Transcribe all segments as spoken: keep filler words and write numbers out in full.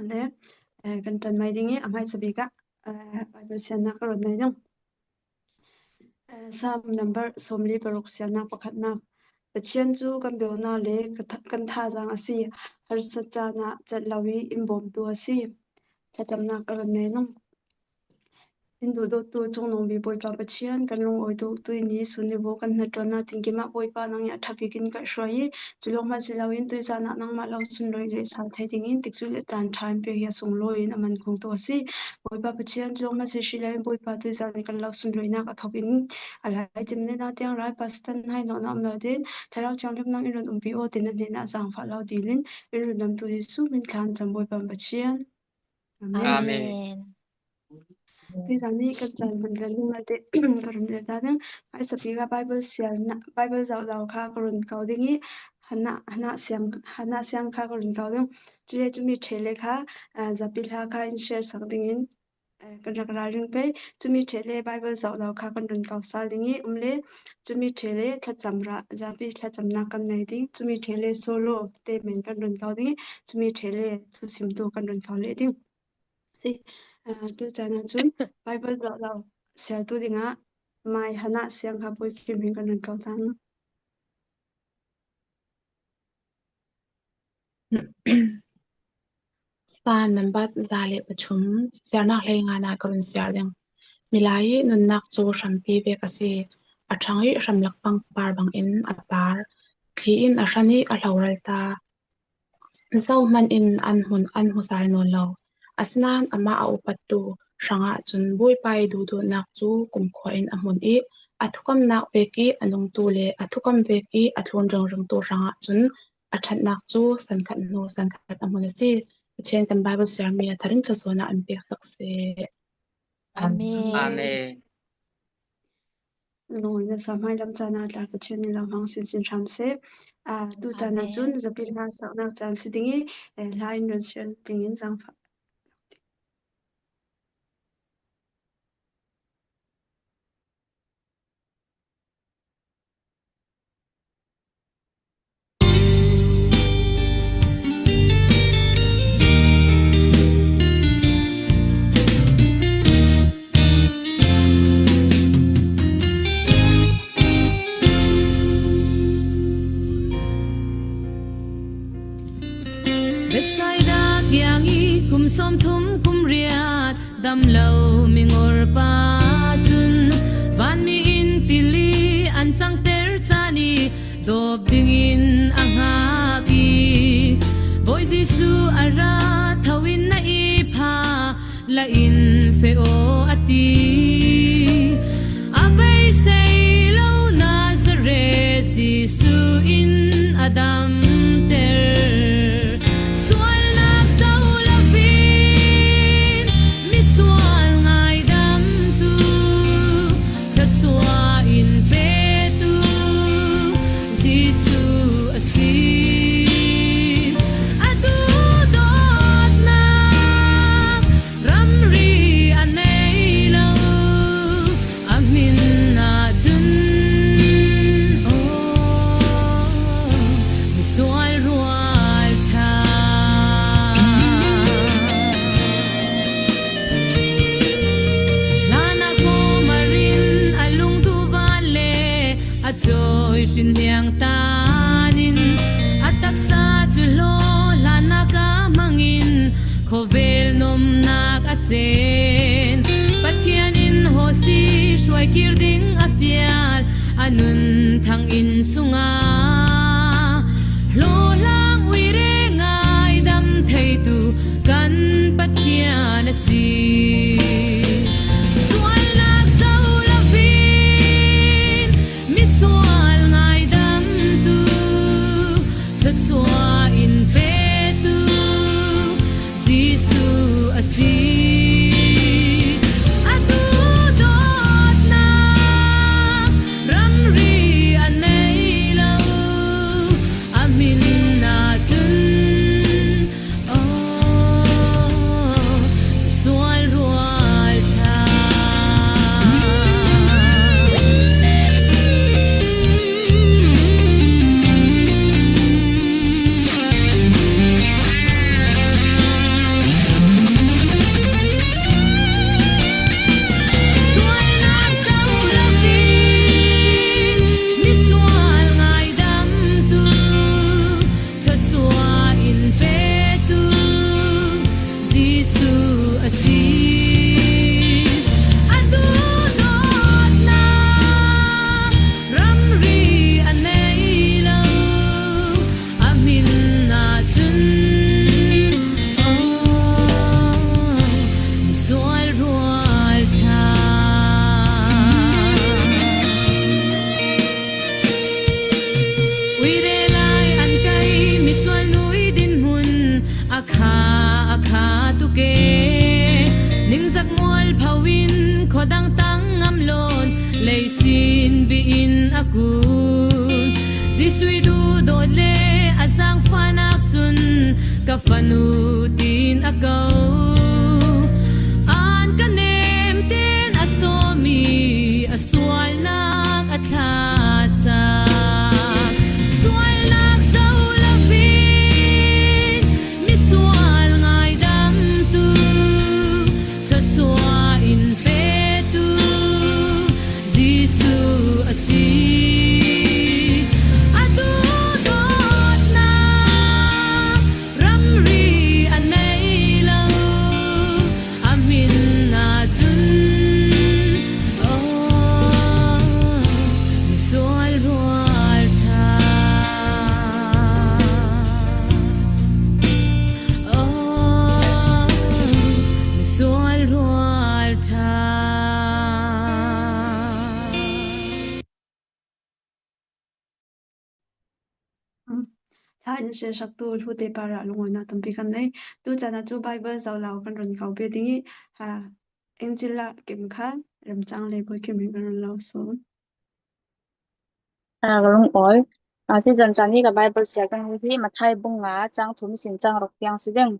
Le, eh, kan ṭan mai ding i, a hmaisa bik ah, eh, Bible siarna ka run nei ding. Eh, Psalm number sawmli paruk, siarna pakhatna. Pathian cu kan biakna le ka tha-, kan thazaang a si. Harsa caan ah cat lo i in bawmtu a si. Thlacamnak a run nei ding. In duhdawttu Cungnungmi Bawipa Pathian, kan lungawitu tuihni sun le vaw kan hnaṭuannak tinkim ah Bawipa nang i a ṭha bik in ka hruai i, cu lawng hmanh si loin tuizan ah nangmah lo sunlawi le sal thei dingin tikcu le caan ṭha in pek hi a sunglawi in a man khungtu a si. Bawipa Pathian, cu lawng hmanh si hri loin Bawipa tuizan in kan lo sunlawinak a thawk in a lai tim le na tiang ral Pastor Hai nawh na um lo din Thlarau Thianghlim nang in run umpi aw tin a hnenah zaangfah lo dil in in run damtu Jesuh min thla in cam Bawipa Pathian. Amen. Amen. Tuizan nih kan caan hman rih ning malte ka run rel ta ding. Hmaisa bik ah Bible siarna, Bible zoh lo kha ka run ko ding i, Hannah, Hannah siang, Hannah siang kha ka run ko ding. Cule cumi ṭhele kha, ah, zapi hla kha in share sak dingin, eh, kan rak ralring pei. Cumi ṭhele Bible zoh lo kha kan run ko sal ding i, um le cumi ṭhele thlacam rah, zapi thlacamnak kan nei ding. Cumi ṭhele solo te men kan run ko ding i, cumi ṭhele thusimtu kan run ko leh ding. Si, ah, tu caan ah cun Bible zoh lo siartu dingah Mai Hannah siang kha puikhim in kan run ko ta. Psalm nambat za le pathum, siarnak hleinga na ka run siar ding. Milai i nunnak cu hrampi vek a si, a ṭhang i hramlak pangpar bangin a par, thli in a hran i a hloral ta. Zohhmanh in an hmun an hmu sal nawn lo. Asinain amah a upattu hrangah cun Bawipa i duhdawtnak cu kumkhua in a hmun i a thukamnak vek i a nungtu le a thukam vek i a thlun ringringtu hrangah cun a ṭhatnak cu sankhat hnu sankhat a hmun a si. Pathian kan Bible siarmi a thar in thluasuahnak in pek sak seh. Amen. Amen. Nungin a sa hmailam caan ah tla Pathian nih lo hmang sinsin hram seh. Ah, tu caan ah cun zapi hla saknak caan si ding i, eh, hla in run siar dingin zaangfah. Bethsaida kiang i kum sawmthum kum riat damlo mingor pa cun vanmi in tili an cangter caan i dawp dingin a hngak i, Bawi Jesuh a ra, tho in na ipha la in feh aw, a ti. A beisei lo Nazareth Jesuh in a damter. Sualnak zoh loin misual ngaidamtu, thluasuah in petu Jesuh a si. A duhdawtnak ramri a nei lo, a hmin ahcun, aw, misual rual ṭha. Hlan ah kawmar in a lungduh van le a cawi hrinhniang tan in a taksa cu hlaw hlannak a hmang in khawvel nomnak a cen. Pathian in Hosi hruai kir ding a fial a nun thang inn sungah hlawhlang uire ngaidam theitu kan Pathian a si. Sualnak zoh loin misual ngaidamtu, thluasuah in petu Jesuh a si. A duhdawtnak Kha tuke ningzak mual phawin khodang tang am lon leisin biin a kun. Zisui du dot le a zang fanak cun ka fanu tin a ko. An ka nem ten a sawmi a sualnak a thlasak. Sualnak zo loin misual ngaidamtu, thluasuah in petu Jesuh a si. A duhdawtnak ramri a nei lo, a hmin ahcun, aw, misual rual ṭha. Aw, misual rual ṭha. Thla in siasaktu Hlute parah lungawinak tampi kan nei. Tu caan ah cu Baibal zohlo kan run ko ve ding i, ha, Angela Kim kha remcang le Bawi Kim in kan run lo sawn. Aa, ka lungawi. Aa, cizan caan i ka Baibal siar kan hi Matthai bung nga cang thum sin cang ruk tiang si ding.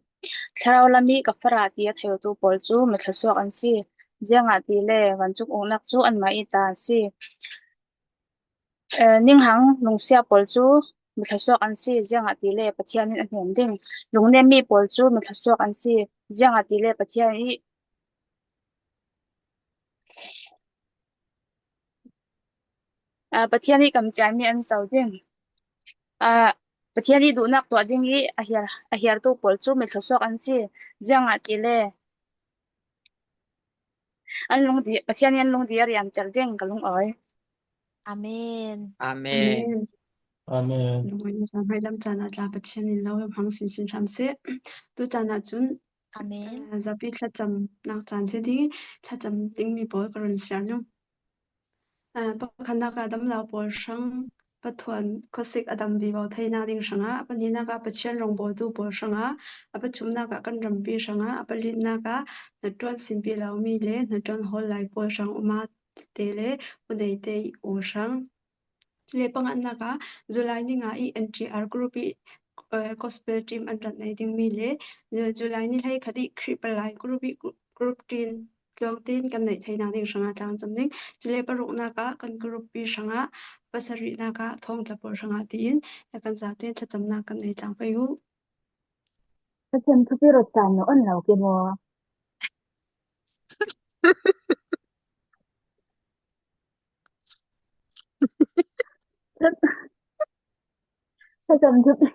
Thlarau lam i ka farah ti a theitu pawl cu mi thluasuak an si. Ziangahtile vancung uknak cu anmah i ta an si. Eh, ninghang nungsia pawl cu mi thluasuak an si, ziangahtile Pathian in a hnem ding. Lungnemmi pawl cu mi thluasuak an si, ziangahtile Pathian i, ah, Pathian i kam ciami an co ding. Ah, Pathian i duhnak tuah ding i a hiar, a hiartu pawl cu mi thluasuak an si, ziangahtile an lungdi, Pathian i an lungdi a riamter ding, ka lungawi. Amen. Amen. Amen. Lungawi na hmailam caan ah tla Pathian in lo hmang sinsin hram seh. Tu caan ah cun, Amen, aa, zapi thlacamnak caan si ding i, thlacam dingmi pawl ka run siar nu. Aa, pakhatnak ah damlo pawl hrang, pathuan khuasik a dam vivo theinak ding hrangah, a pahnihnak ah Pathian rawngbawltu pawl hrangah, a pathumnak ah kan rampi hrangah, a palinak ah hnaṭuan simpi lomi le hnaṭuan hawl lai pawl hrang, umate le uneite i u hrang. Cule panganak ah July ni nga i N T R group i, eh, gospel team an rat nei dingmi le July ni hleikhat i Khrihpalai group i group team tluang tein kan neih theinak ding hrangah tlang cam ding. Cule paruknak ah kan group pi hrangah, pasarihnak ah thawngtla pawl hrangah tiin kan zatein thlacamnak kan nei tlang pei u. Thlacam thupi rawt caan na on lo ke maw? Thlacam thupi.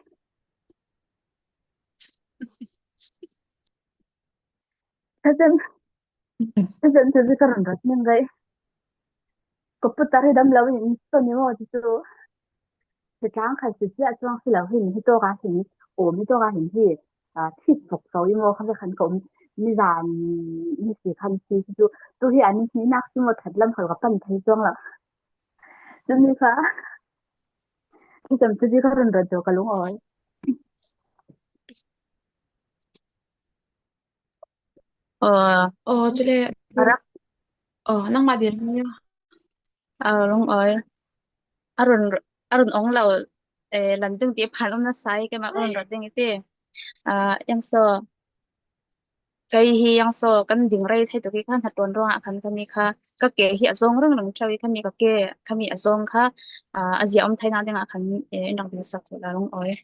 Thlacam, thlacam thupi ka run rat ning ngai. Ka putar hi dam lo in, ton i maw, cucu. Hi tlang khat si cia cuang si lo hin, hi tawk ah hin, um, hi tawk ah hin hi, aa, thit vok ko i maw, kha ve khan ka um, nizan, ni si khan si, cucu. Tu hi a ni hninak si maw, that lam khal ka pan thei cuang lo. Cumi kha, thlacam thupi ka run rat deuh ka lungawi. Aw, aw, cule, a rak, aw, nangmah dir nia. Aw, lungawi. A run, a run ong lo, eh, lan ding ti phan um nasa i, keimah ka run rat ding i ti. Ah, yang so, kei hi yang so, kan ding rei thei tuk i kha, hnaṭuan ruangah khan khami kha, ka ke hi a zawng ringring ṭheu i khami ka ke, khami a zawng kha, ah, a zia um theinak dingah khan, eh, in rak dil sak tu la lungawi.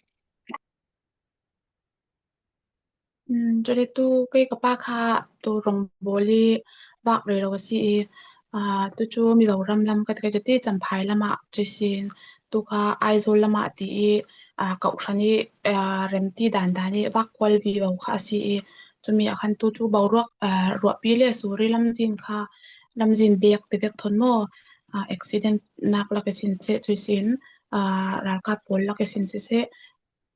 Mm, cule tu kei ka pa kha tu rawngbawli vak rero a si i, aa, tu cu Mizoram lam ka ti, ka ti Champhai lamah cuisin, tu kha Aizawl lamah ti i, aa, ka uhhran i, aa, remti dan dan i vak kual vivo kha a si i, cumi ah khan tu cu boruak, aa, ruahpi le suri lamzin kha, lamzin bek ti bek thawn maw, aa, accident nak lak i sin seh cuisin, aa, ralkap pawl lak i sin siseh,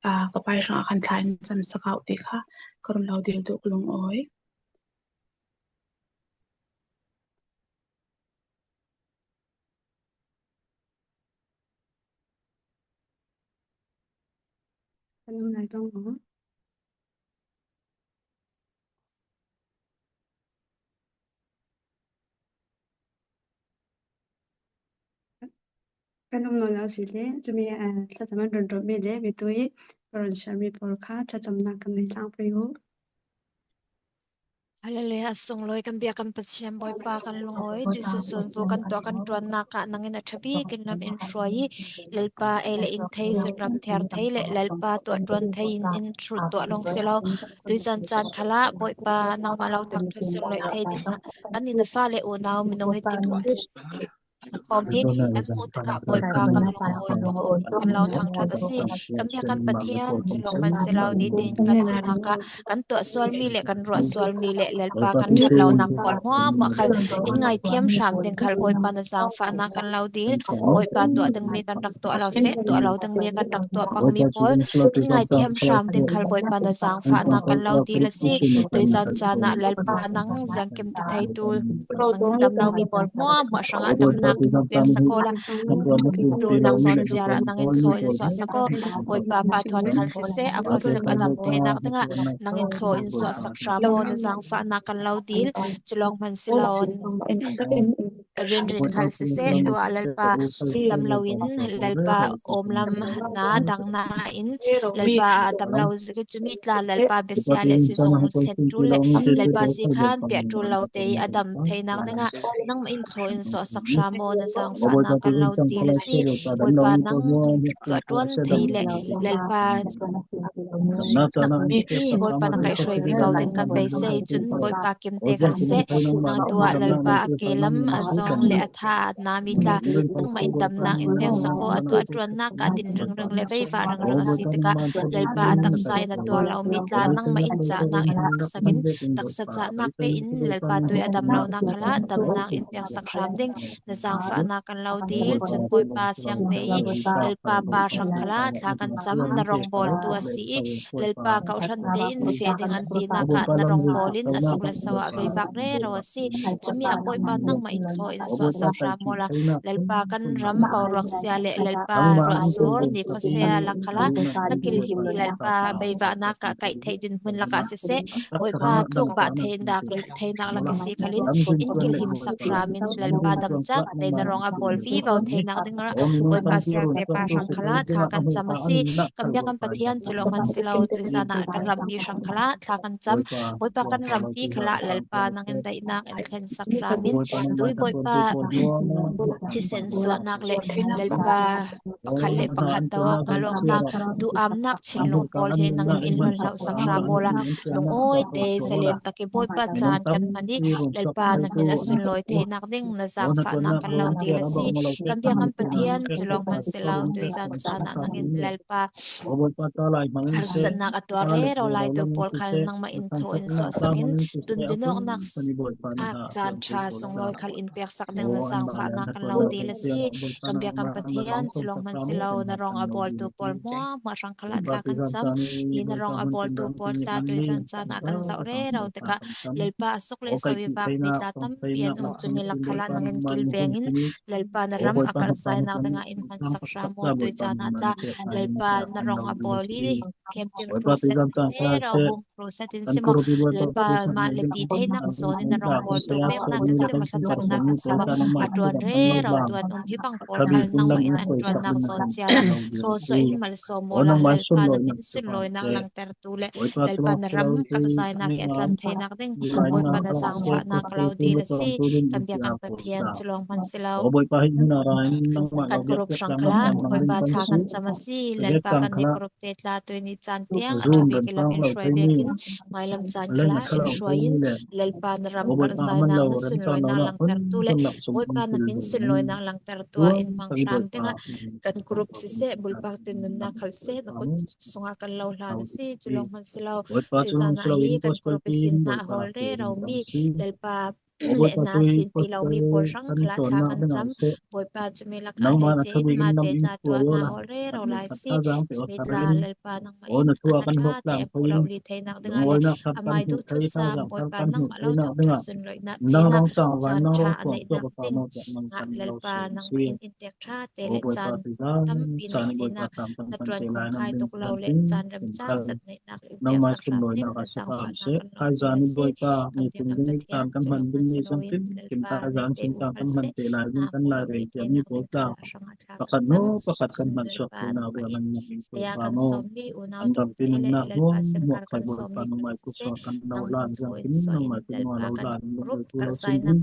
aa, ka pa hrangah khan thla in cam sak uh ti kha ka run lo dil duh ka lungawi. Kan um lai pang maw? Kan um nawn lo si le, cumi, eh, thlacam an run rawp mi le, mi tu i, run siar mi pawl kha, thlacamnak kan nei tlang pei u. Hallelujah, a sunglawi kan bia kan Pathian Bawipa kan lungawi, tuisun sun vu kan tuah kan ṭuannak ah nangin a ṭha bik in lam in hruai i, Lalpa ei le in thei, sunram thiar thei le Lalpa tuah ṭuan thei in in hruh tuah lawng si lo. Tuizan caan khalah Bawipa nangmah lo thangṭhat sunlawih thei dingah kan in a fa le unau minung i tim khawm hi kan hmuh tikah Bawipa kan lungawi tuk, kan lo thangṭhat a si. Kan bia kan Pathian cu lawng hman si lo, nitin kan nunnak ah kan tuah sual mi le kan ruah sual mi le Lalpa kan ṭhat lonak pawl hmuahhmuah khal in ngaithiam hram ding khal Bawipa na zaangfahnak kan lo dil. Bawipa tuah dingmi kan rak tuah lo seh, tuah lo dingmi kan rak tuah bangmi pawl in ngaithiam hram ding khal Bawipa na zaangfahnak kan lo dil a si. Tuizan caan ah Lalpa nang ziangkim ti theitu nang dam lomi pawl hmuahhmuah hrangah damnak in piaksak aw la, ṭulnak zawn ciar ah nangin thlaw in suahsak aw. Bawipa pa thawn khal siseh, a khuasik a dam theinak dingah nangin thlaw in suahsak hram aw, na zaangfahnak kan lo dil. Cu lawng hman si lo, rinrin khal siseh, tuah Lalpa dam loin Lalpa awmlam na dang na in Lalpa a dam lo zik i cumi tla Lalpa besia le sizung thlen ṭul le Lalpa si khan piah ṭul lo te i a dam theinak dingah nangmah in thlaw in suahsak hram aw, na zaangfahnak kan lo dil a si. Bawipa nang tuah ṭuan thei le Lalpa nak i Bawipa na kaihhruai vivo ding kan beisei cun Bawipa kimte khal seh, nang tuah Lalpa a ke lam a zawng le a tha a na mi tla nangmah in damnak in piaksak aw. A tuah ṭuannak ah din ringring le veivah ringring a si tikah Lalpa a taksa in a tuar lo mi tla nangmah in cahnak in piaksak in, taksa cahnak pe in Lalpa tui a dam lonak khalah damnak in piaksak hram ding na zaangfahnak kan lo dil. Cun Bawipa siangte i Lalpa pa hrang khalah thla kan cam, na rawngbawltu a si i Lalpa kawhhran tein feh ding an tinak ah na rawngbawlin a suk le so ah veivak rero a si. Cumi ah Bawipa nangmah in thlaw in suahsak hram aw la, Lalpa kan ram boruak sia le Lalpa ruahsur ni khuasia lak khalah na kilhim i Lalpa veivahnak ah kaih theih dinhmun lakah siseh, Bawipa tlukbah theinak, theinak lak i si khalin in kilhim sak hram in Lalpa damcak te na rawng a bawl vivo theinak ding ah Bawipa siangte pa hrang khalah thla kan cam a si. Kan bia kan Pathian cu lawng hman si lo, tuizan ah kan rampi hrang khalah thla kan cam. Bawipa kan rampi khalah Lalpa nangin daihnak in thlensak hram in tui Bawipa thisen suahnak le Lalpa pakhat le pakhat tawk a lawknak, duhamnak thinlung pawl hi nangin in hlon lo sak hram aw la, lungawi te zalen tak i Bawipa caan kan hman i Lalpa na hmin a sunlawi theinak ding na zaangfahnak kan lo dil a si. Kan bia kan Pathian cu lawng hman si lo, tuizan caan ah nangin Lalpa harsatnak a tuar rero lai tu pawl khal nangmah in thlaw in suahsak in, tundinawknak ah caan ṭha sunglawi khal in piaksak ding na zaangfahnak kan lo dil a si. Kan bia kan Pathian cu lawng hman si lo, na rawng a bawltu pawl hmuahhmuah hrang khalah thla kan cam i na rawng a bawltu pawl tla tuizan caan ah kan zoh rero tikah Lalpa a suk le so i vak mi tla tampi an um, cumi lak khalah nangin kilveng in Lalpa na ram a karhzainak dingah in hmansak hram aw. Tuizan ah tla Lalpa na rawng a bawl i camping crusade rero hung crusade in si maw, Lalpa mah le ti theinak zawn in na rawngbawltu peknak in si maw, thlacamnak in si maw, a ṭuan rero tu an um hi bang pawl khal nangmah in an ṭuannak zawn ciar ah thlawsuah in malsawm aw la, Lalpa na hmin sunlawinak langtertu le Lalpa na ram karhzainak i a can theinak ding Bawipa na zaangfahnak lo dil a si. Kan bia kan Pathian cu lawng hman si lo. Kan group hrang khalah Bawipa thla kan cam a si. Lalpa kan ni group te tla tuini caan tiang a ṭha bik i lam in hruai vekin, mailam caan khalah in hruai in Lalpa na ram karhzainak, na sunlawinak langtertu le Bawipa na hmin sunlawinak langtertu ah in hmang hram dingah kan group siseh, bulpak tin nunnak khal siseh, na kut sungah kan lo hlan a si. Cu lawng hman si lo, tuizan ah hi kan group i sin hna hawl rero mi, Lalpa le na sinpi lomi pawl hrang khalah thla kan cam. Bawipa cumi lakah hei cein mate tla tuah hna hawl rero lai si. Cumi tla Lalpa nangmah in a ṭha te a phu lo li theinak dingah le amai duh thusang Bawipa nangmah lo thangṭhat sunlawinak theinak caan ṭha a neihnak ding ah Lalpa nangmah in in tek ṭha te le caan tampi na theinak na ṭuan khawm khai tuk lo le caan remcang zat neihnak in piaksak hram ding na zaangfahnak kan lo dil a si. Kan bia kan Pathian cu lawng hman ni zong kin, kin ta zan sin tang kan man te lai ding kan lai rei tia mi pawl tla pakhat no pakhat kan man suak te na bua nang nang in Topa maw. An dam pi nang na muang muak khai Bawipa nang mai ku suak kan lo lan zang kin nang mai ku nua lo lan lo lo tu lo sin ding.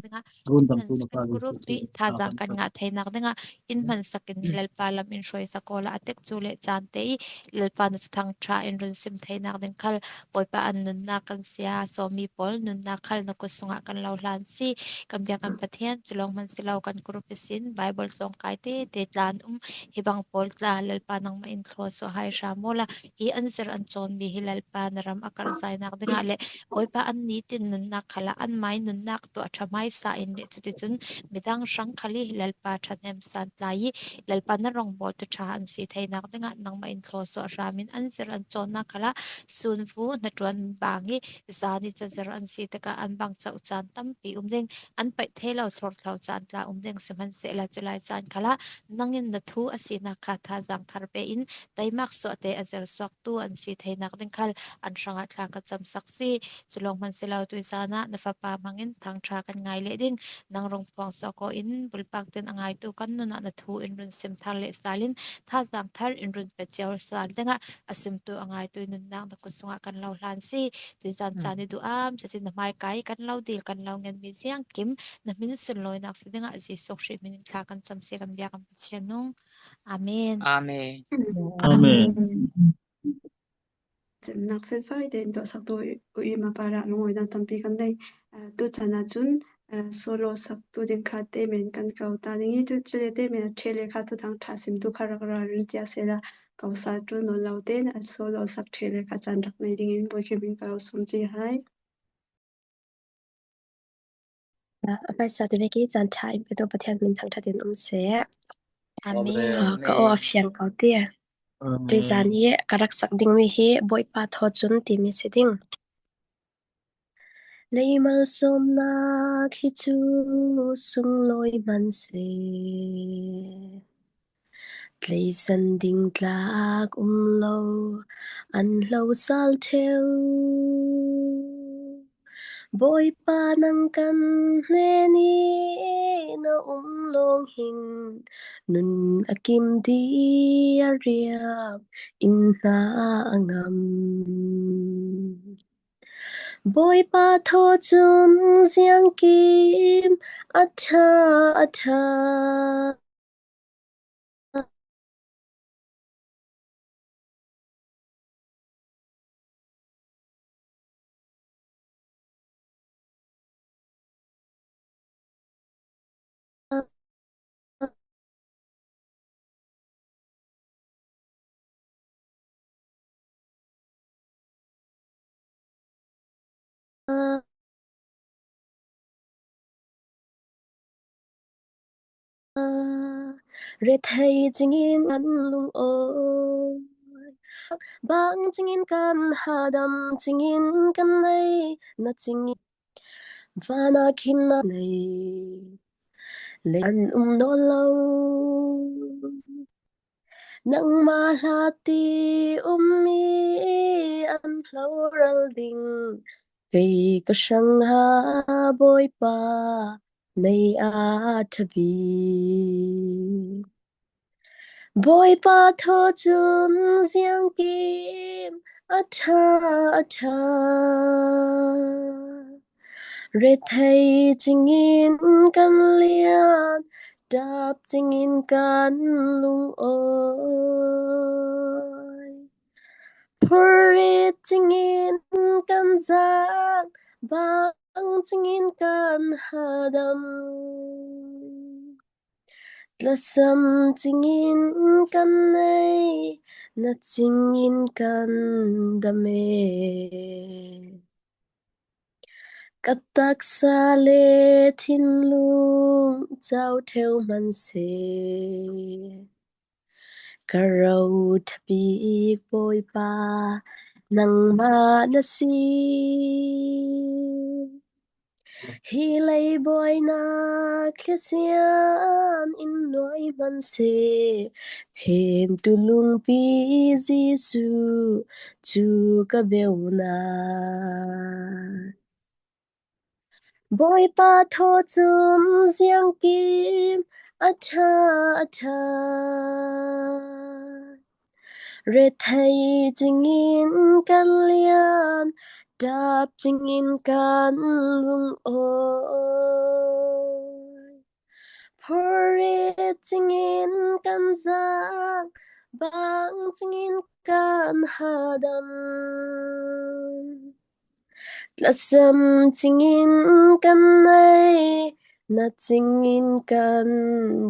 Run dam tu na pa lo su ti ta zang kan ngah thei nak ding a in man sak in Lalpa lam in hruai sak aw la a tek cu le caan te i Lalpa na thang tha in run sim thei nak ding khal Bawipa an nunnak kan sia, Sawmi pawl nunnak khal na kut sungah kan lo hlan si. Kan bia kan Pathian, cu lawng hman si lo, kan kurup ihsin Baibal cawngkai tete tla an um. Hi bang pawl tla Lalpa nangmah in thlawsuah hai hram awla hi an zir an cawnmi hi Lalpa na ram a karhzainak dingah le Bawipa an nitin nunnak khalah an mai nunnak tuah ṭha hmaisa in le cuticun midang hrang khal hi Lalpa ṭhathnem san tla i Lalpa na rongbawltu ṭha an si theinak dingah nangmah in thlawsuah hram in an zir an cawnnak khalah sunvu hnaṭuan bang i zan i cazir an si tikah an bang coh caan tampi um ding, an paih thei lo thlorthlo caan tla um ding sihmanhsehlaw cu lai caan khalah nangin na thu a sinak kha thazaang thar pe in taimak suahte a zir suaktu an si theinak ding khal an hrangah thla ka camsak si. Cu lawng hman si lo, tuizan ah na fapa hmangin thangṭha kan ngai leh ding, nang rung phuang suak aw in bulpak tin a ngaitu kan nun ah na thu in run sim thar leh sal in thazaang thar in run pe cio sal dingah a simtu a ngaitu i nunnak na kut sungah kan lo hlan si. Tuizan caan i duh am zetin na hmaikai kan lo dil kan lo ngenmi ziangkim na hmin sunlawinak si dingah Jesuh Khrih hmin in thla kan cam si kan bia kan Pathian nung. Amen. Amen. Amen. Cemnak felfai tein tuahsaktu u i mapa rah lungawinak tampi kan nei. Aa, tu caan ahcun, aa, solo saktu ding kha temen kan ko ta ding i, cu, cule temen a ṭheh le kha thuthang ṭha simtu kha rak ralrin cia sehla ko sa ṭul nawn lo tein a solo sak ṭheh le kha caan rak nei ding in Bawi Khrih hmin ko sum ci hai. A hmaisa tu vek i caan ṭha in petu Pathian min thangṭhat in um seh. Amen. Ka aw a fiang ko ti. Tuizan i ka rak sak dingmi hi Bawipa thaw cun timi si ding. Leimal sawmnak hi cu sunglawi hman seh. Tleisan ding tlak um lo an hlo sal ṭheu. Bawipa nang kan hnen i na um lawng hin nun a kim di a riam in hna a ngam. Bawipa thaw cun ziangkim a ṭha a ṭha. Rethei cingin kan lungawi, bang cingin kan hadam, cingin kan nei na cingin vana khin na nei le an um nawn lo. Nangmah hla ti ummi an hloral ding kei ka hrang ha Bawipa nei a ṭha bik. Bawipa thaw cun ziangkim a ṭha a ṭha. Rethei cingin kan lian, ṭap cingin kan lungawi. Phurrit cingin kan zang, bang cingin kan hadam. Tlasam cingin kan nei, na cingin kan dam e. Ka taksa le thinlung cau ṭheu hman seh. Ka ro ṭha bik Bawipa, nangmah na si. Hi lei buainak thliasian in nuai hman seh, Phentu Lungpi Jesuh cu ka beunak. Bawipa thaw cun ziangkim a ṭha a ṭha. Rethei cingin kan lian, ṭap cingin kan lungawi. Phurrit cingin kan zang, bang cingin kan hadam. Tlasam cingin kan nei, na cingin kan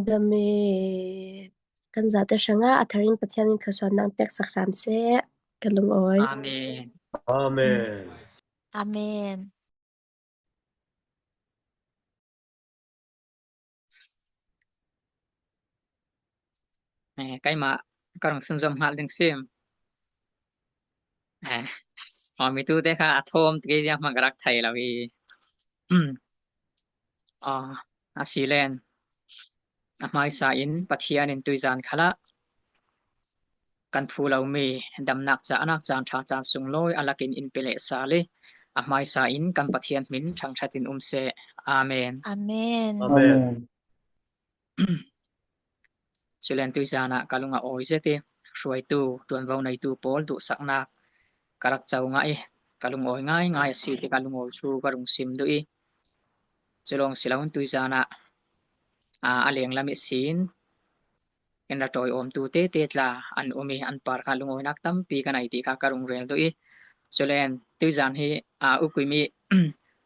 dam e. Kan zate hrangah a tharin Pathian in thluasuahnak peksak hram seh. Ka lungawi. Amen. Amen. Amen. Eh, keimah ka rung sunzom hngal ding si. Eh, aw, mi tu te kha a thawm te ziang hmang ka rak thei lo hi. Aw, a si len. A hmaisa in Pathian in tuizan khalah kan phu lomi damnak caahnak caan ṭha caan sunglawi a lakin in pe leh sal i, a hmaisa in kan Pathian hmin ṭhangṭhat in um seh. Amen. Amen. Amen. Culen tuizan ah ka lung a awi zet i, hruaitu, ṭuanvo neitu pawl duhsaknak ka rak co ngah i, ka lungawi ngaingai a si ti ka lungawi thu ka rung sim duh i, cu lawng si loin tuizan ah, aa, a lenglam ihsin in ra tawi awmtu tete tla an um i, an par kha lungawinak tampi ka nei ti kha ka rung rel duh i, culen tuizan hi, aa, ukwim i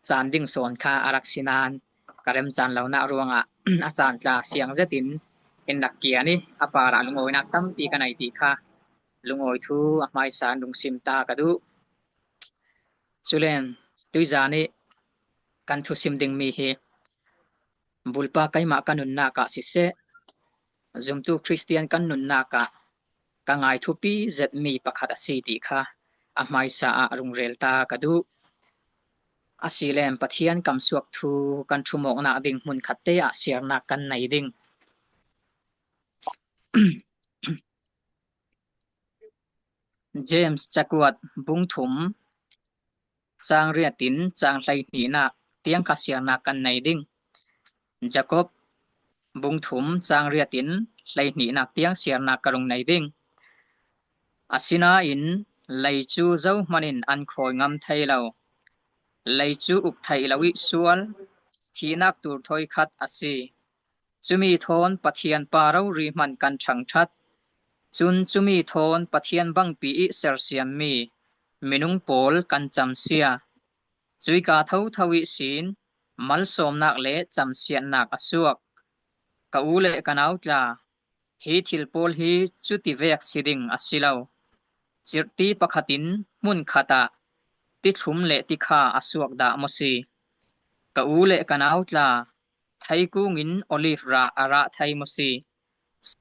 caan ding sawn kha a rak si nain ka remcaan lonak ruangah a caan tla siang zetin in rak kian i, a parah lungawinak tampi ka nei ti kha lungawi thu a hmaisa in rung sim ta ka duh. Culen tuizan i kan thusim dingmi hi bulpa keimah ka nunnak ah siseh, zumtu Khristian kan nunnak ah ka ngai thupi zetmi pakhat a si ti kha a hmaisa ah rung rel ta ka duh. A si len Pathian kamsuak thu kan ṭhumawknak ding hmunkhat te ah siarnak kan nei ding. James cakuat bung thum cang riat in cang hleihnihnak tiang kha siarnak kan nei ding. Jakob bung thum cang riat in hleihnihnak tiang siarnak ka rung nei ding. Asinain lei cu zohman in an khawi ngam thei lo. Lei cu uk theih lo i sual, thihnak tur thawi khat a si. Cumi thawn Pathian pa rori hman kan ṭhangṭhat. Cun cumi thawn Pathian bangpi i sersiammi minung pawl kan camsia. Cuika thotho ihsin malsawmnak le camsiatnak a suak. Ka u le ka nau tla, hi thil pawl hi cuti vek si ding a si lo. Cirhti pakhat in hmun khat ah tithlum le tikha a suak dah maw si? Ka u le ka nau tla, theikung in olive rah a rah thei maw si?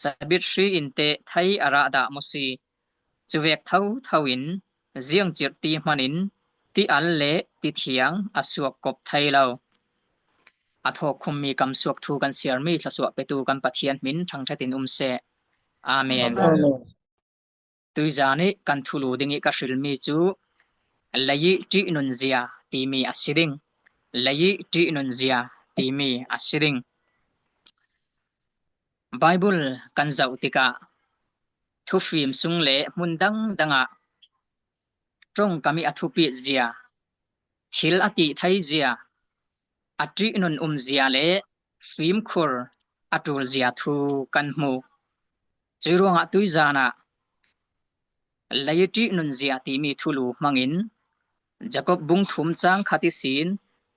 Sabit hri in teh thei a rah dah maw si? Cuvek thotho in ziang cirhti hman in ti al le ti thiang a suak kop thei lo. A thawk khummi kamsuak thu kan siarmi thluasuah petu kan Pathian hmin ṭhangṭhat in um seh. Amen. Amen. Tuizan i kan thulu ding i ka hrilmi cu lei i ṭihnunzia timi a si ding. Lei i ṭihnunzia timi a si ding. Baibal kan zoh tikah thufim sung le hmun dangdang ah ṭongkam i a thupit zia, thil a tih thei zia, a ṭihnun um zia le fimkhur a ṭul zia thu kan hmu. Cui ruangah tuizan ah lei i ṭihnun zia timi thulu hmangin Jakob bung thum cang khat ihsin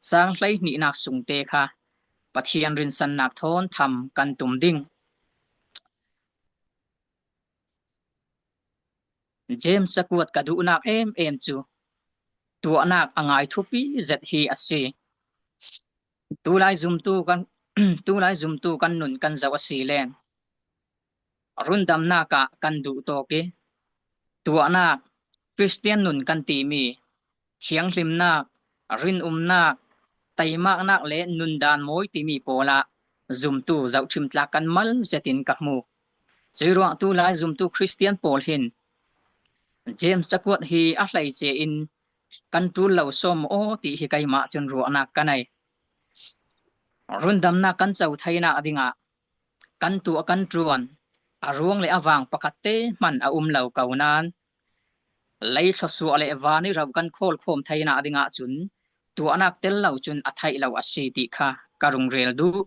cang hleihnihnak sungte kha Pathian rinsannak thawn tham kan tum ding. James cakuat ka duhnak em em cu tuahnak a ngai thupi zet hi a si. Tulai zumtu kan, tulai zumtu kan nun kan zoh a si len rundamnak ah kan duh tawk i, tuahnak, Khristian nun kan timi, thianghlimnak, rinumnak, teimaknak le nundan mawi timi pawl ah zumtu zohṭhim tlak kan mal zetin ka hmu. Cui ruangah tulai zumtu Khristian pawl hin James cakuat hi a hleice in kan ṭul lo sawm aw ti hi keimah cun ruahnak ka nei. Rundamnak kan co theinak dingah kan tuah kan ṭuan a ruang le a vang pakhatte hman a um lo ko nain, lei thluasuah le van i ro kan khawlkhawm theinak dingah cun tuahnak tel lo cun a theih lo a si ti kha ka rung rel duh.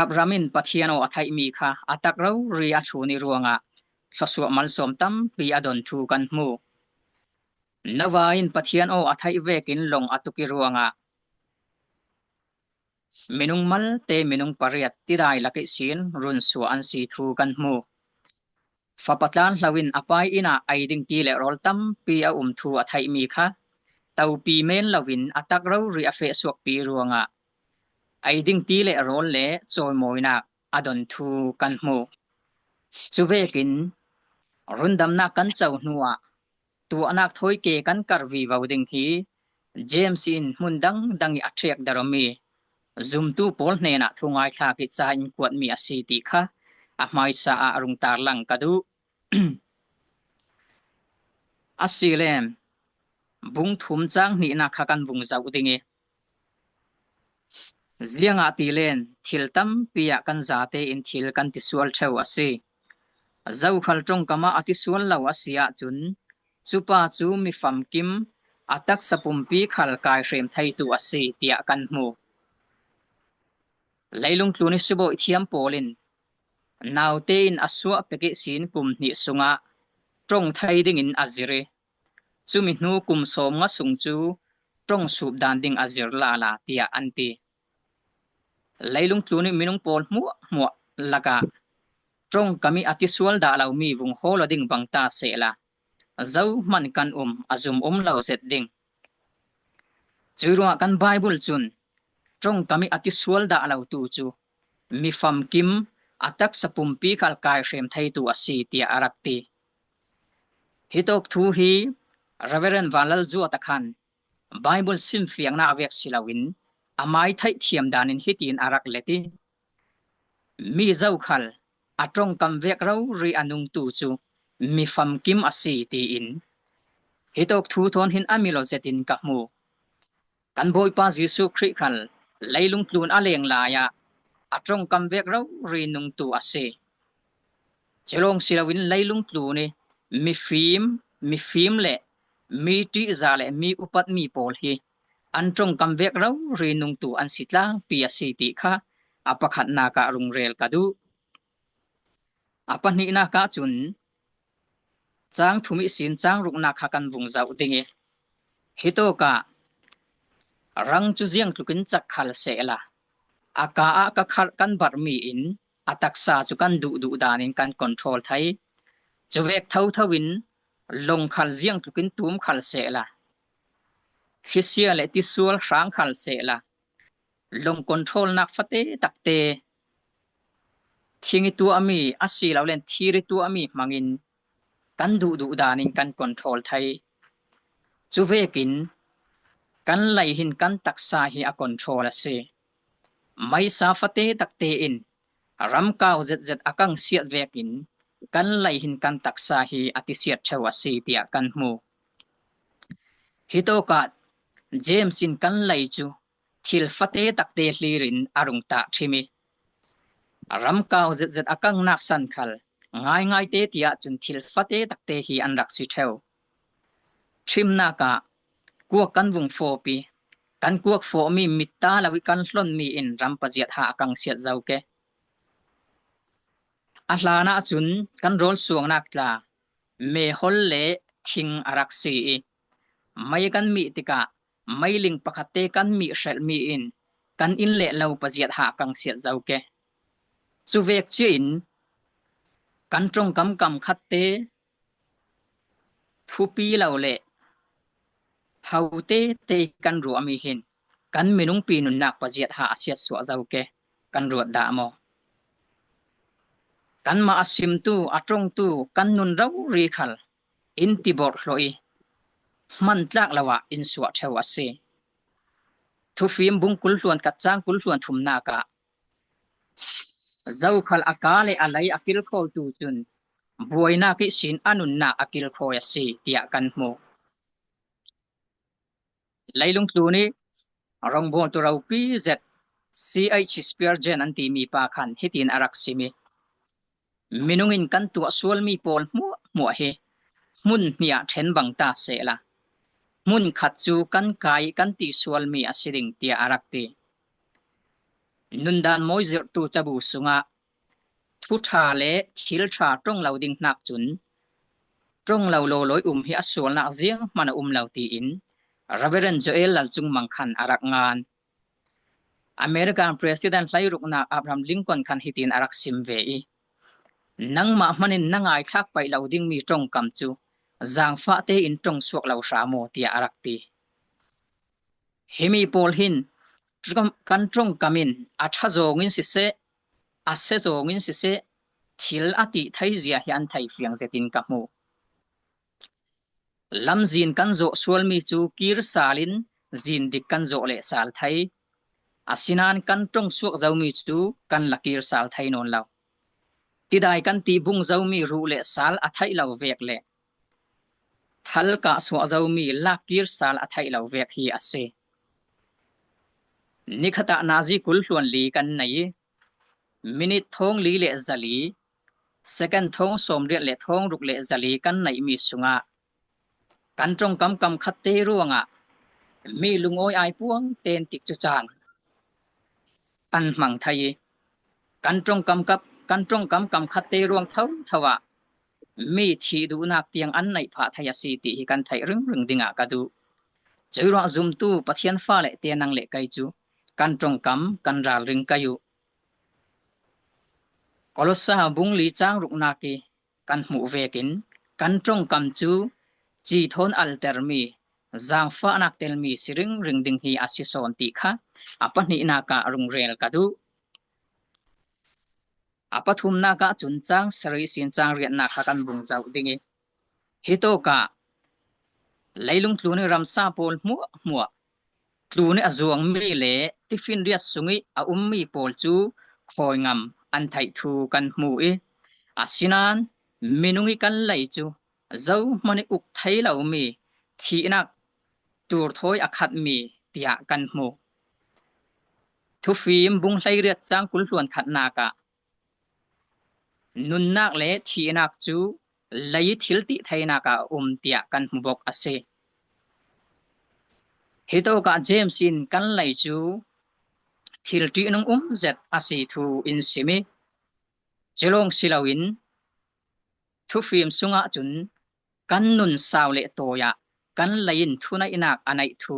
Abraham in Pathian aw a theihmi kha a tak rori a thlun i ruangah thluasuah malsawm tampi a don thu kan hmu. Noah in Pathian aw a theih vekin lawng a tuk i ruangah minung malte minung pariat tidai lak ihsin runsuah an si thu kan hmu. Fapa tlanhlo in a pa inn ah ei ding ti le rawl tampi a um thu a theihmi kha topi men loin a tak rori a fehsuakpi ruangah ei ding ti le rawl le cawimawinak a don thu kan hmu. Cuvekin rundamnak kan co hnuah tuahnak thawi ke kan kar vivo ding hi James in hmun dangdang i a ṭhiakdarh awmi zumtu pawl hnenah thungaithlak i ca in kuatmi a si ti kha a hmaisa ah a rung tarlang ka duh. Asile bung thum cang hnihnak kha kan vung zoh ding i, ziangahtile thil tampi ah kan zate in thil kan ti sual ṭheu a si. Zokhal ṭongkam ah a ti sual lo a si ahcun, cupa cu mi famkim, a taksa pumpi khal kaihrem theitu a si tiah kan hmu. Leilung tlun i sibawi thiam pawl in naute in a suah pek ihsin kum hnih sungah ṭong thei dingin a zir i, cumi hnu kum sawmnga sung cu ṭong sup dan ding a zir lala tiah an ti. Leilung tlun i minung pawl hmuahhmuah lakah ṭongkam i a ti sual dah lomi vung hawl aw ding bang ta sehla, zohman kan um a zum um lo zet ding. Cuih ruangah kan Baibal cun ṭongkam i a ti sual dah lotu cu mi famkim, a taksa pumpi khal kaihrem theitu a si tiah a rak ti. Hitawk thu hi Reverend Vanlal Zuata khan Baibal simfiangnak vek si loin a mai theihthiam danin hitin a rak let i, mi zokhal a ṭongkam vek rori a nungtu cu mi famkim a si tiin hitawk thu thawn hin a mil aw zetin ka hmu. Kan Bawipa Jesuh Khrih khal leilung tlun a leng lai ah a ṭongkam vek rori nungtu a si. Culawng si loin leilung tlun i mifim, mifim le mi ṭihza le mi upatmi pawl hi an ṭongkam vek rori nungtu an si tlangpi a si ti kha a pakhatnak ah rung rel ka duh. A pahnihnak ah cun cang thum ihsin cang ruknak kha kan vung zoh ding i, hitawk ah rang cu ziangtlukin cak khal sehla, a ka ah ka kharh kan barhmi in a taksa cu kan duhduh danin kan control thei. Cuvek thotho in lawng khal ziangtlukin tum khal sehla, thlisia le tisual hrang khal sehla, lawng controlnak fate takte, thing i tuahmi a si lo len thir i tuahmi hmangin kan duhduh danin kan control thei. Cuvekin kan lei hin kan taksa hi a control a si. Meisa fate takte in ramkau zetzet a kangsiat vekin kan lei hin kan taksa hi a tisiat ṭheu a si tiah kan hmu. Hitawkah James in kan lei cu thil fate takte hlirin a rung tah ṭhim i, ramkau zetzet a kangnak san khal ngaingaite tiah cun thil fate takte hi an rak si ṭheu. Ṭhimnak ah kuak kan vung fawp i, kan kuak fawhmi mit ta lo i kan hlonmi in ram paziat ha a kangsiat zo ke. A hlan ahcun kan rawl suangnak tla mehol le thing a rak si i, mei kan mih tikah meiling pakhatte kan mih hrelhmi in kan inn le lo paziat ha a kangsiat zo ke. Cuvek cia in kan ṭongkam kam khatte thupi lo le hote te kan ruahmi hin kan minungpi nunnak paziat ha a siatsuah zo ke. Kan ruat dah maw? Kanmah a simtu, a ṭongtu kan nun rori khal in tiborh hlawh i hman tlak lo ah in suah ṭheu a si. Thufim bung kul hluan khat cang kul hluan thumnak ah zokhal a ka le a lei a kilkhawitu cun buainak ihsin a nunnak a kilkhawi a si tiah kan hmu. Leilung tlun i Rongbawltu ropi zet C H Spurgeon an timi pa khan hitin a rak sim i, minungin kan tuah sualmi pawl hmuahhmuah hi hmun hniah ṭhen bang ta sehla, hmun khat cu kan kai kan ti sualmi a si ding, tiah a rak ti. Nundan mawi zirhtu cabu sungah thuṭha le thilṭha ṭong lo ding hnak cun ṭong lo lawlawi um hi a sualnak zianghman a um lo, tiin Reverend Joel Lalcungmang khan a rak ngan. American President hleiruknak Abraham Lincoln khan hitin a rak sim ve i, nangmah hmanin na ngaithlak paih lo dingmi ṭongkam cu zaangfah tein ṭong suak lo hram aw, tiah a rak ti. Himi pawl hin kan ṭongkam in a ṭha zawngin siseh, a se zawngin siseh, thil a tih theizia hi an thei fiang zetin ka hmu. Lamzin kan zawh sualmi cu kir sal in zin dik kan zawh leh sal thei. Asinain kan ṭong suak zomi cu kan la kir sal thei nawn lo. Tidai kan ti bung zomi ruh le sal a theih lo vek le thal kah suah zomi lak kir sal a theih lo vek hi a si. Nikhat ah nazi kul hluan li kan nei i, minit thawng li le zali, second thawng sawmriat le thawng ruk le zali kan neihmi sungah kan ṭongkam kam khatte ruangah mi lungawi ai puang ten tik cu caan an hmang thei i, kan ṭongkam kap, kan ṭongkam kam khatte ruang thotho ah mi thih duhnak tiang an neih phah thei a si ti hi kan theih ringring dingah ka duh. Cuih ruah zumtu Pathian fale te nang le kei cu kan ṭongkam kan ralring kai uh. Kolosa bung li cang ruknak i kan hmuh vekin kan ṭongkam cu ci thawn altermi, zaangfahnak telmi si ringring ding hi a si sawn ti kha a pahnihnak ah rung rel ka duh. A pathumnak ah cun cang sarih sin cang riatnak kha kan bung zoh ding i, hitawk ah leilung tlun i ramsa pawl hmuahhmuah tlun i a zuangmi le tifinriat sung i a ummi pawl cu khawi ngam an theih thu kan hmu i, asinain minung i kan lei cu zohman i uk thei lomi thihnak tur thawi a khatmi tiah kan hmu. Thufim bung hleiriat cang kul hluan khatnak ah nunnak le thihnak cu lei i thil tih theinak ah a um tiah kan hmu bawk a si. Hitawk ah James in kan lei cu thil ṭihnung um zet a si thu in sim i, cu lawng si loin thufim sungah cun kan nun sau le tawi ah kan lei in thuneihnak a neih thu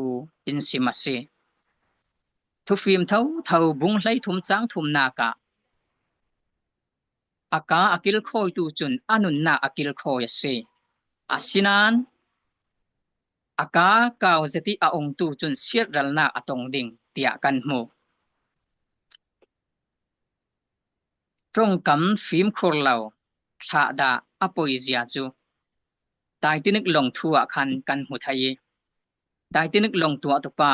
in sim a si. Thufim thotho bung hleithum cang thumnak ah a kaa a kilkhawitu cun a nunnak a kilkhawi a si. Asinain a kaa kau zet i a ongtu cun siatralnak a tong ding tiah kan hmu. Ṭongkam fimkhur lo thlahdah a poizia cu Titanic lawng thu ah khan kan hmu thei i, Titanic lawng tuahtu pa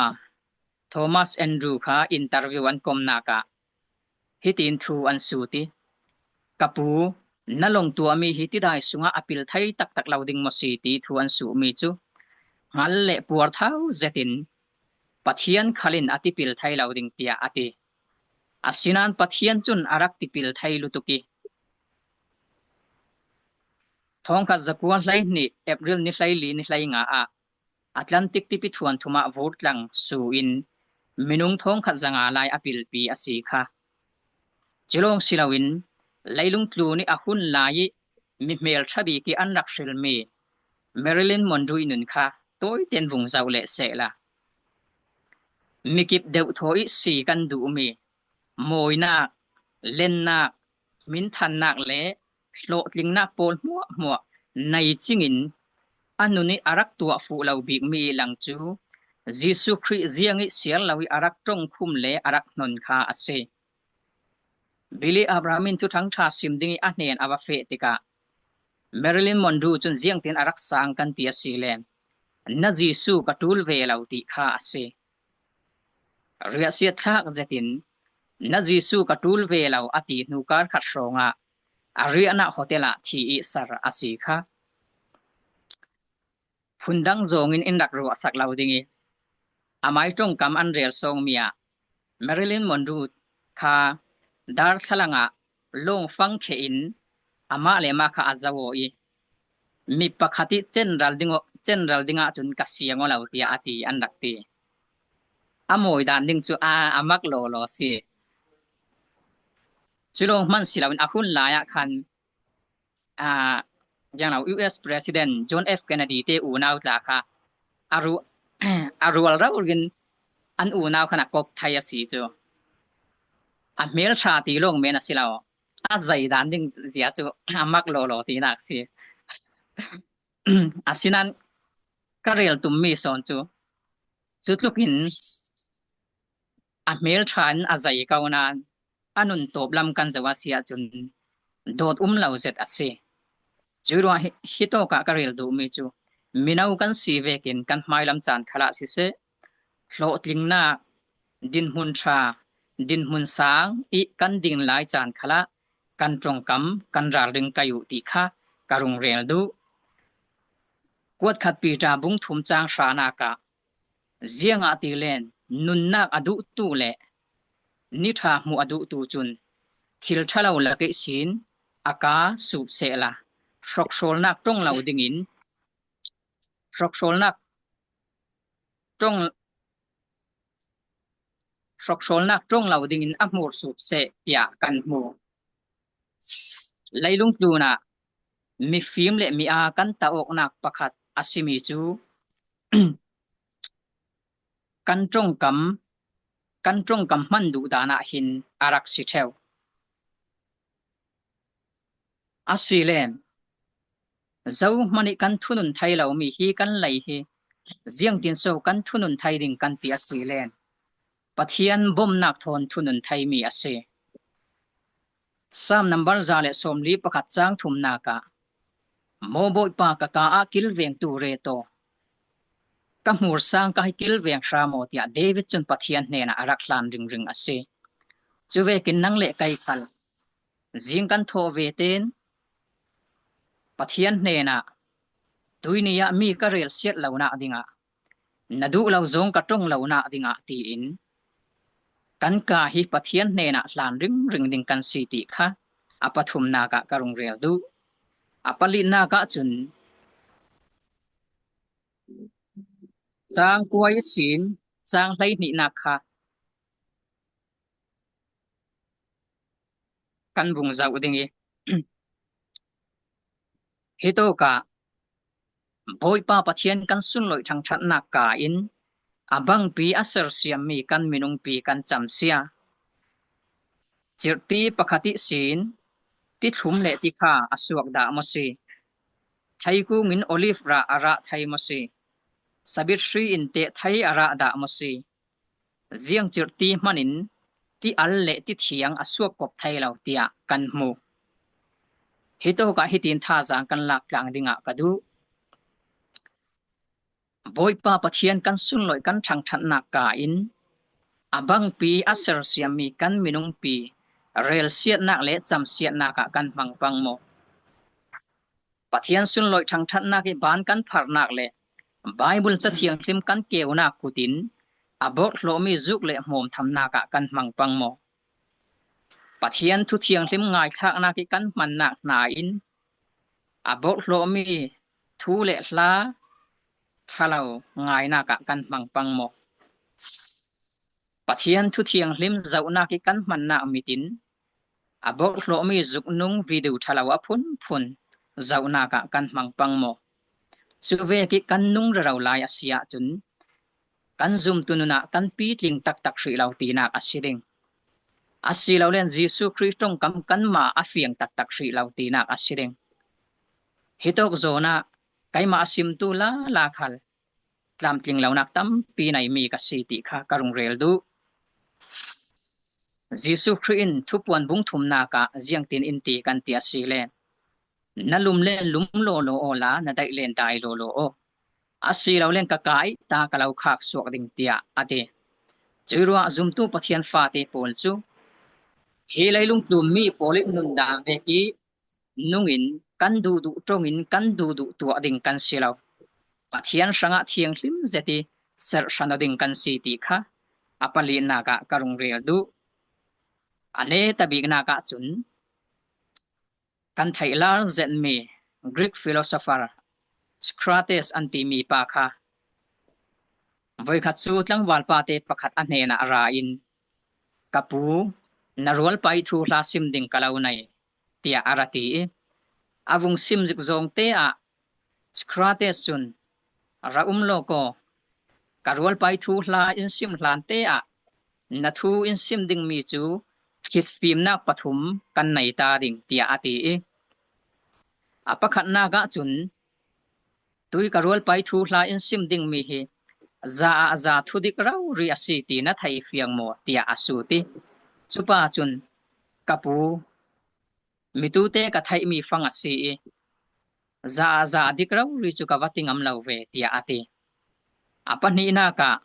Thomas Andrew kha interview an komnak ah hitin thu an sut i, ka pu, na lawng tuahmi hi tidai sungah a pil thei taktak lo ding maw si ti thu an suhmi cu hngal le puarthau zetin Pathian khal in a tipil thei lo ding tiah a ti. Asinain Pathian cun a rak tipil thei lutuk i, thawngkhat zakua hleihnih April ni hleili ni hleinga ah Atlantic tipi thuan thum ah vur tlang su in minung thawngkhat zanga lai a pilpi a si kha. Cu lawng si loin leilung tlun i a hun lai i mi hmelṭha bik i an rak hrilmi Marilyn Monroe i nun kha tawiten vung zoh leh sehla, mikip deuhthaw i si kan duhmi mawinak, lennak, hminthannak le hlawhtlingnak pawl hmuahhmuah nei cingin a nun i a rak tuah fuh lo bikmi i lang cu Jesuh Khrih ziang i siar lo i a rak ṭongkhum le a rak hnon kha a si. Billy Abraham in thuthang ṭha sim ding i a hnen a va feh tikah Marilyn Monroe cun ziangtin a rak sang kan ti a si le, na Jesuh ka ṭul ve lo ti kha a si. Riahsiatthlak zetin na Jesuh ka ṭul ve lo a ti hnu kar khat hrawngah a riahnak hotel ah thi i sar a si kha. Phundang zawngin in rak ruahsak lo ding i, Amai ṭongkam an rel sawng mi ah Marilyn Monroe kha darthlalangah lawng fangkhein amah le amah kha a zo aw ih, mi pakhat ih cen ral ding aw, cen ral dingah cun ka siang aw lo, tiah a ti, an rak ti. A mawi dan ding cu a, a mak lawlaw si. Cu lawng hman si loin a hun lai ah khan, aa, ziang lo, U S President John F Kennedy te unau tla kha a ru-, a rual raurin an unau khan a kop thei a si cu. A hmelṭha ti lawng men a si lo. A zei dan ding zia cu a mak lawlaw tinak si. Asinain ka rel tummi sawn cu, cutlukin a hmelṭha in a zei ko nain a nun tawp lam kan zoh a si ahcun dawt um lo zet a si. Cuih ruangah hi, hitawkah ka rel duhmi cu mino kan si vekin kan hmailam caan khalah siseh, hlawhtlingnak, dinhmun ṭha, dinhmun sang ih kan ding lai caan khalah kan ṭongkam, kan ralring kai uh ti kha ka rung rel duh. Kuatkhat Piter bung thum cang hranak ah, ziangahtile nunnak a duhtu le ni ṭha hmuh a duhtu cun thil ṭha lo lak ihsin a kaa sup sehla, hrawkhrawlnak ṭong lo dingin, hrawkhrawlnak ṭong, hrawkhrawlnak ṭong lo dingin a hmur sup seh, tiah kan hmu. Leilung tlunah mifim le mi aa kan tah awknak pakhat a simi cu kan ṭongkam, kan ṭongkam hman duh dan ah hin a rak si ṭheu. Asile, zohman ih kan thunun thei lomi hi kan lei hi ziangtin so kan thunun thei ding kan ti asile, Pathian bomnak thawn thunun theimi a si. Sam nambar za le sawmli pakhat cang thumnak ah, "Maw Bawipa, ka kaa ah kilvengtu ret aw. Ka hmur sang ka hi kilveng hram aw," tiah David cun Pathian hnenah a rak hlan ringring a si. Cuvekin nang le kei khal zing kan thawh vetein Pathian hnenah, "Tuini ah mi ka relsiat lonak dingah, na duh lo zong ka ṭong lonak dingah," tiin kan kaa hi Pathian hnenah hlan ringring ding kan si ti kha a pathumnak ah ka rung rel duh. A palinak ah cun cang kua ihsin cang hleihnihnak kha kan bung zoh ding ih, hitawkah Bawipa Pathian kan sunlawih ṭhangṭhatnak kaa in a bangpi a sersiammi kan minungpi kan camsia. Cirhti pakhat ihsin tithlum le tikha a suak dah maw si? Theikung in olive rah a rah thei maw si? Sabit hri in teh thei a rah dah maw si? Ziang cirhti hmanin ti al le ti thiang a suak kop thei lo, tiah kan hmu. Hitawkah hitin thazaang kan lak tlang dingah ka duh. Bawipa Pathian kan sunlawih kan ṭhangṭhatnak kaa in a bangpi a sersiammi kan minungpi relsiatnak le camsiatnak ah kan hmang pang maw? Pathian sunlawih ṭhangṭhatnak ih baan kan pharnak le Baibal Ca Thianghlim kan keunak kut in a bawrhhlawhmi zuk le hmawmthamnak ah kan hmang pang maw? Pathian thu thianghlim ngaithlaknak ih kan hmannak hna in a bawrhhlawhmi thu le hla ṭha lo ngainak ah kan hmang pang maw? Pathian thu thianghlim zohnak ih kan hmannak mit in a bawrhhlawhmi zuknung video ṭha lo a phunphun zohnak ah kan hmang pang maw? Cuvek ih kan nung rero lai a si ahcun kan zumtu nun ah kan pitling taktak hrih lo tinak a si ding. Asilole Jesuh Khrih ṭongkam kanmah a fiang taktak hrih lo tinak a si ding. Hitawk zawn ah keimah a simtu lala khal tlamtling lonak tampi neimi ka si ti kha ka rung rel duh. Jesuh Khrih in Thupuan bung thumnak ah ziangtin in ti kan ti asile, "Na lum le lum lawlaw awla na daih le dai lawlaw aw. Asilole ka kaa ih ta ka lo khak suak ding," tiah a ti. Cuih ruah zumtu Pathian fate pawl cu hi leilung tlummi pawl ih nunnak vek ih nungin kan duhduh ṭongin kan duhduh tuah ding kan si lo. Pathian hrangah thianghlim zet ih serh hran aw ding kan si ti kha a palinak ah ka rung rel duh. A neta biknak ahcun kan theih lar zetmi Greek philosopher Socrates an timi pa kha voikhat cu tlangvalpa te pakhat a hnenah ra in, "Ka pu, na rualpai thuhla sim ding ka lo nei," tiah a ra ti i, a vung sim zik zawngte ah Socrates cun, "Ra um law kaw, ka rualpai thuhla in sim hlante ah na thu in sim dingmi cu thitfimnak pathum kan nei ta ding," tiah a ti i, a pakhatnak ahcun, "Tui ka rualpai thuhla in sim dingmi hi za ah za thudik rori a si ti na thei fiang maw?" tiah a sut i, cupa cun, "Ka pu, mitute ka theihmi fang a si i, za ah za a dik rori cu ka va ti ngam lo ve," tiah a ti. A pahnihnak ah,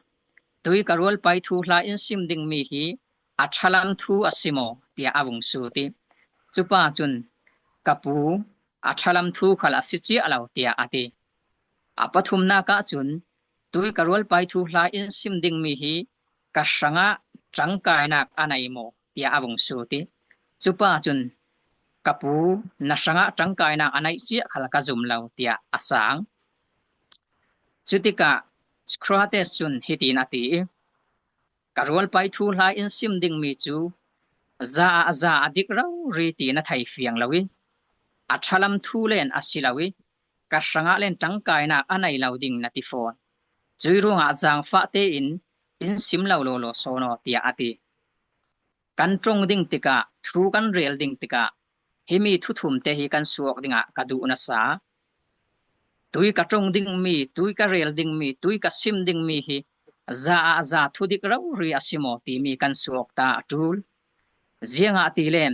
"Tui ka rualpai thuhla in sim dingmi hi a ṭhalam thu a si maw?" tiah a vung sut i, cupa cun, "Ka pu, a ṭhalam thu khal a si cia lo," tiah a ti. A pathumnak ahcun, "Tui ka rualpai thuhla in sim dingmi hi ka hrangah ṭangkainak a nei maw?" tiah a vung sut i, cupa cun, "Ka pu, na hrangah ṭangkainak a neih cia khal ka zum lo," tiah a sang. Cutikah Socrates cun hitin a ti i, "Ka rualpai thuhla in sim dingmi cu za ah za a dik rori ti na thei fiang lo i, a ṭhalam thu len a si lo i, ka hrangah len ṭangkainak a nei lo ding na ti fawn. Cui ruangah zaangfah tein in sim lo lawlaw sawn aw," tiah a ti. Kan ṭong ding tikah, thu kan rel ding tikah, himi thuthumte hi kan suak dingah ka duh nasa. Tui ka ṭong dingmi, tui ka rel dingmi, tui ka sim dingmi hi za ah za thudik rori a si maw timi kan suak ta a ṭul. Ziangahtile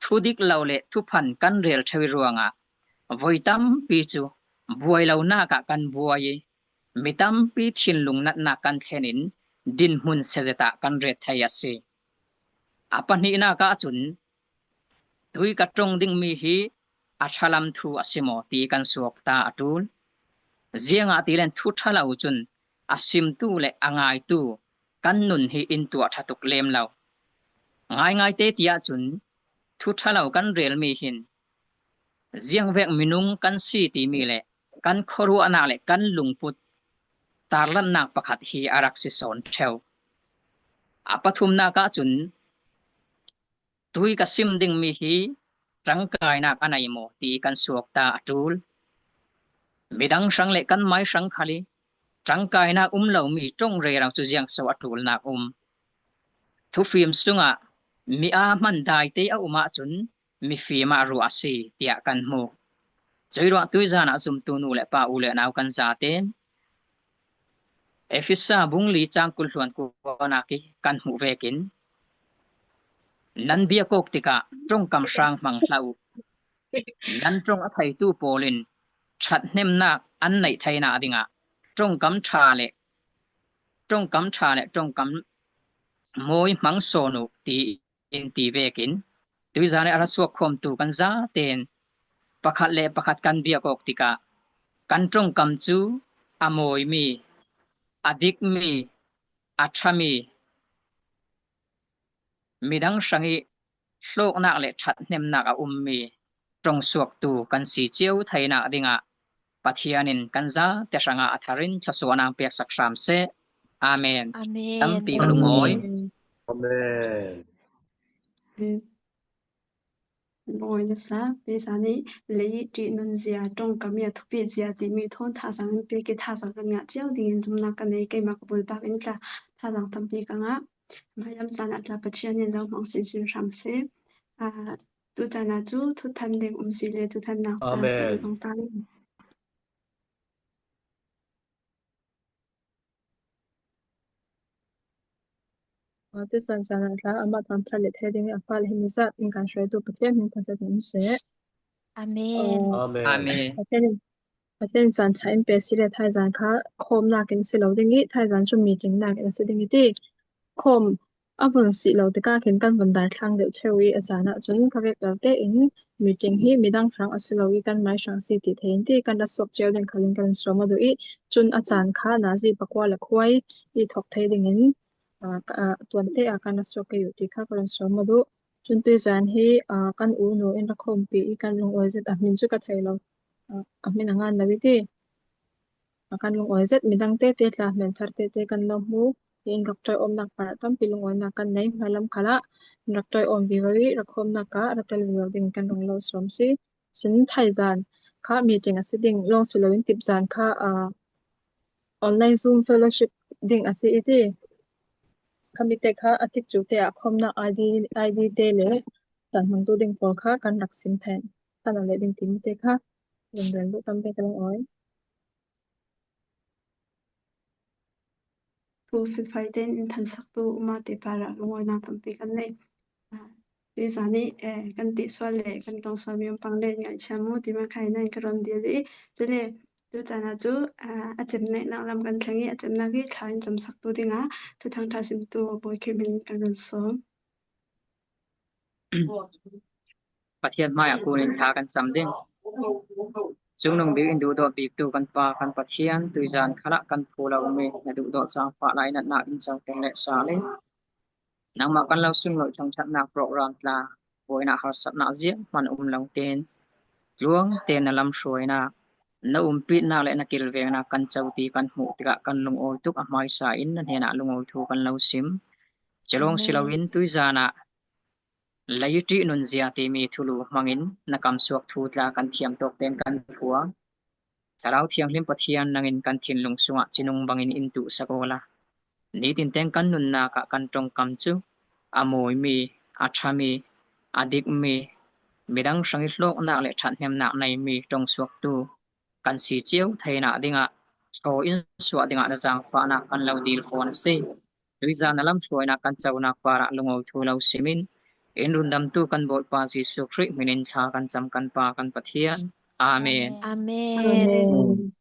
thudik lo le thuphan kan rel ṭheu i ruangah voi tampi cu buai lonak ah kan buai i, mi tampi thinlung natnak kan thlen in dinhmun siazet ah kan ret thei a si. A pahnihnak ahcun, "Tui ka ṭong dingmi hi a ṭhalam thu a si maw?" ti kan suak ta a ṭul. Ziangahtile thu ṭha lo cun a simtu le a ngaitu kan nun hi in tuah ṭha tuk lem lo. Ngaingaite ti ahcun thu ṭha lo kan relmi hin ziangvek minung kan si timi le kan khuaruahnak le kan lungput tarlannak pakhat hi a rak si sawn ṭheu. A pathumnak ahcun, "Tui ka sim dingmi hi ṭangkainak a nei maw?" ti kan suak ta a ṭul. Midang hrang le kan mai hrang khal i ṭangkainak um lomi ṭong rero cu ziangso a ṭulnak um? Thufim sungah mi aa hman daite a um ahcun mifim ah ruah a si, tiah kan hmu. Cuih ruah tuizan ah zumtu nu le pa, u le nau kan zaten Efesa bung li cang kul hluan kuanak i kan hmuh vekin, "Nan biak awk tikah ṭongkam hrang hmang hlah uh. Nan ṭong a theitu pawl in ṭhathnemnak an neih theinak dingah ṭongkam ṭha le ṭongkam ṭha le ṭongkam mawi hmang sawn uh," tiin ti vekin, tuizan i a ra suak khawmtu kan zaten pakhat le pakhat kan biak awk tikah kan ṭongkam cu a mawimi, a dikmi, a ṭhami, midang hrang i hlawknak le ṭhathnemnak a ummi ṭongsuaktu kan si cio theinak dingah Pathian in kan zate hrangah a thar in thluasuahnak peksak hram seh. Amen. Amen. Tampi ka lungawi. Amen. Lungawi nasa, tuizan i lei ṭih nunzia, ṭongkam i a thupit zia timi thawn thazaang in pek i thazaang kan ngah cio dingin zumnak ka nei. Keimah ka bulpak in tla thazaang tampi ka ngah. Hmailam caan ah tla Pathian in lo hmang sinsin hram seh. Aa, tu caan ah cu thuthan ding um si le thuthannak caan Amen. Hong ta in. Aa, tuizan caan ah tla amah tangthat le thei ding i a fale himi zat in kan hruaitu Pathian hmin thangzet in um seh. Amen. Aw, Amen. Amen. Pathian in, Pathian in caan ṭha in pe si le thaizan kha khawmnak in si lo ding i thaizan cu meeting nak in a si ding i ti. Khawm A vun sih lo tikah khin kan vun dai thlang deuh ṭheu i a caan ah cun kha vek vialte in meeting hi midang hrang a si lo i kanmai hrang a si ti thei in ti kan ra suak cio ding khalin kan sawm a duh i cun a caan kha nazi pakua le khuai i thawk thei dingin, aa, ka, aa, tuante ah kan ra suak kei uh ti kha kan sawm a duh. Cun tuizan hi, aa, kan u nu in ra khawmpi i kan lungawi zet a hmin cu ka thei lo. Aa, a hmin a ngan lo i ti. A kan lungawi zet midang tete tla hmel thar tete kan lo hmu. Hi in rak ṭoi awmnak parah tampi lungawinak kan nei. Hmalam khalah in rak ṭoi awm vivo i rak khawmnak ah ra tel vivo ding kan rung lo sawm si. Cun thaizan kha meeting a si ding lawng si loin tipzan kha, aa, online Zoom fellowship ding a si i ti. Kha mite kha a tikcu te ah khawmnak I D, I D te le caan hmangtu ding pawl kha kan rak sim phen. Kan a leh ding ti mite kha lungdal duh tam ve ka lungawi. Pu Fifai tein in thansaktu umate parah lungawinak tampi kan nei. Aa, tuizan ih, eh, kan tihsual le kan ṭongsual mi um pang le ngaihchia mu ti mah kha in ka rawn dil i. Cule tu caan ah cu, aa, a cem neihnak lam kan thleng i a cemnak i thla in camsaktu dingah Thuthang ṭha simtu Bawi Kim in kan rawn sawm. Pathian hmaiah kun in thla kan cam ding. Cungnung bik in duhdawt biktu kan Pa, kan Pathian, tuizan khalah kan phu lomi na duhdawt zaangfah lai natnak in coter le sal in nangmah kan lo sunglawi thangṭhatnak program tla buainak harsatnak zianghman um lo tein tluang tein na lamhruainak, na umpitnak le na kilvengnak kan co ti kan hmuh tikah kan lungawi tuk a hmaisa in na hnenah lungawi thu kan lo sim. Calawng si loin tuizan ah lei ṭihnunzia timi thulu hmangin na kamsuak thu tla kan thiamtawk tein kan phuang. Thlarau Thianghlim Pathian nangin kan thinlung sungah cinung bangin in tuhsak awla nitin teng kan nunnak ah kan ṭongkam cu a mawimi, a ṭhami, a dikmi, midang hrang i hlawknak le ṭhathnemnak neimi ṭongsuaktu kan si cio theinak dingah thaw in suah dingah na zaangfahnak kan lo dil fawn a si. Tuizan na lamhruainak kan conak parah lungawi thu lo simin in rundamtu kan Bawipa Jesuh Khrih hminin thla kan cam kan Pa kan Pathian. Amen. Amen.